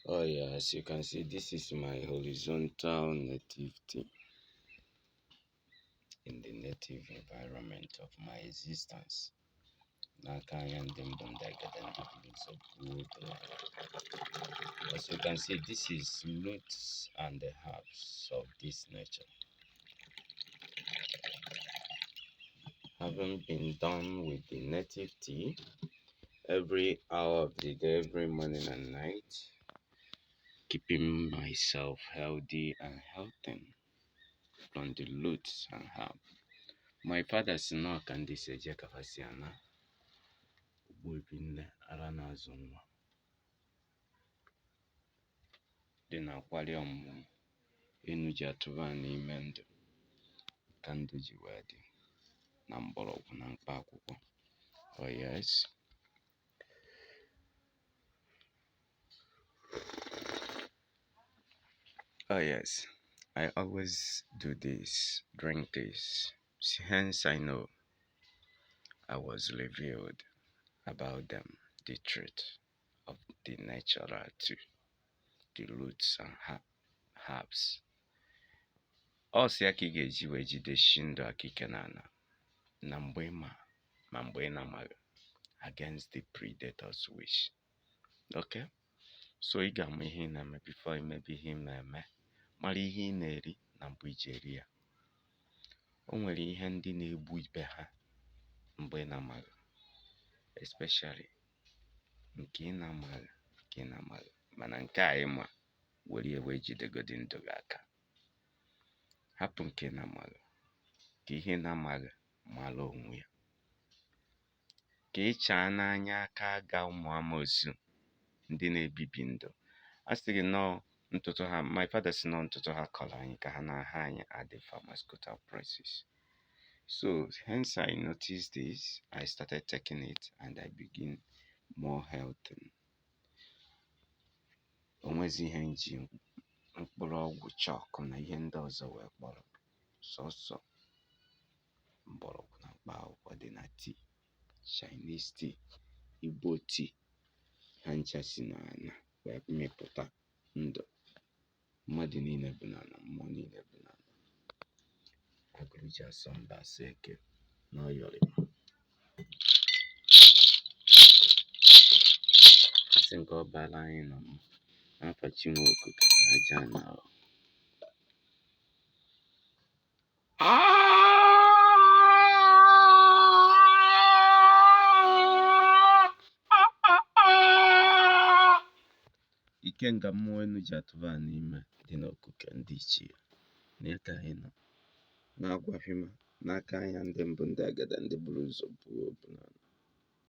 Oh yeah, as you can see, this is my horizontal native tea in the native environment of my existence. N'aka anya ndị mbụ ndị agada ndị buru ụzọ buo obere. As you can see, this is roots and the herbs of this nature. Having been done with the native tea every hour of the day, every morning and night, keeping myself healthy and healthy from the roots and herb. My father si na ka ndị si eje ka fa si ana. Ogbuebi nne ara na-azụ nwa dị na-akwali ọmụmụ enu ji atụba n'ime ndụ ka ndụ ji wee dị na mgbọrọgwụ na mkpa akwụkwọ. Oh yes. Oh yes. I always do this, drink this. Hence I know I was revealed about them, the truth of the natural tea, the roots and herbs. Ọ sị ya ka ị ga-eji wee jideshi ndụ aka ike n'ala na mgbe ị ma ma mgbe ị na-amaghị against the predator's wish. Okay? So ị ga-ama ihe ị na-eme before imebe ihe ị na-eme, mara ihe ị na-eri na mgbe i ji eri ya. O nwere ihe ndị na-egbu ibe ha mgbe ị na-amaghị, especially nke ị na-amaghị nke ị na-amaghị mana nke a ị ma were ya wee jidegodi ndụ gị aka. Hapụ nke ị na-amaghị ka ihe ị na-amaghị mara onwe ya. Ka ị chaa n'anya aka aga ụmụ amoosu ndị na-ebibi ndụ. A sị gị nọọ ntụtụ ha, my father sị nọọ ntụtụ ha kọrọ anyị ka ha na-aha anyị at the pharmaceutical prices. So hence I noticed this, I started taking it and I begin more healthy. O nwezi ihe m ji mkpụrụ ọgwụ chalk na ihe ndị ọzọ wee kpọrọ sọsọ mgbọrọgwụ na mkpa akwụkwọ dị na tea, Chinese tea, Igbo tea, ha ncha si n'ala wee mịpụta ndụ. Mmadụ niile bụ n'ala, mmụọ niile bụ n'ala. Agụrụ ji asọ mba asọ eke na ọyọrịma. A sị nke ọ baala anyị na mma n'afa Chi nwe okike na aja ana ahụ. Ikenga mmụọ enu ji atụba n'ime dị n'okuke ndị ichie na ya ka anyị nọ na-agwafima n'aka anya ndị mbụ ndị agada ndị buru ụzọ buo obu n'ala.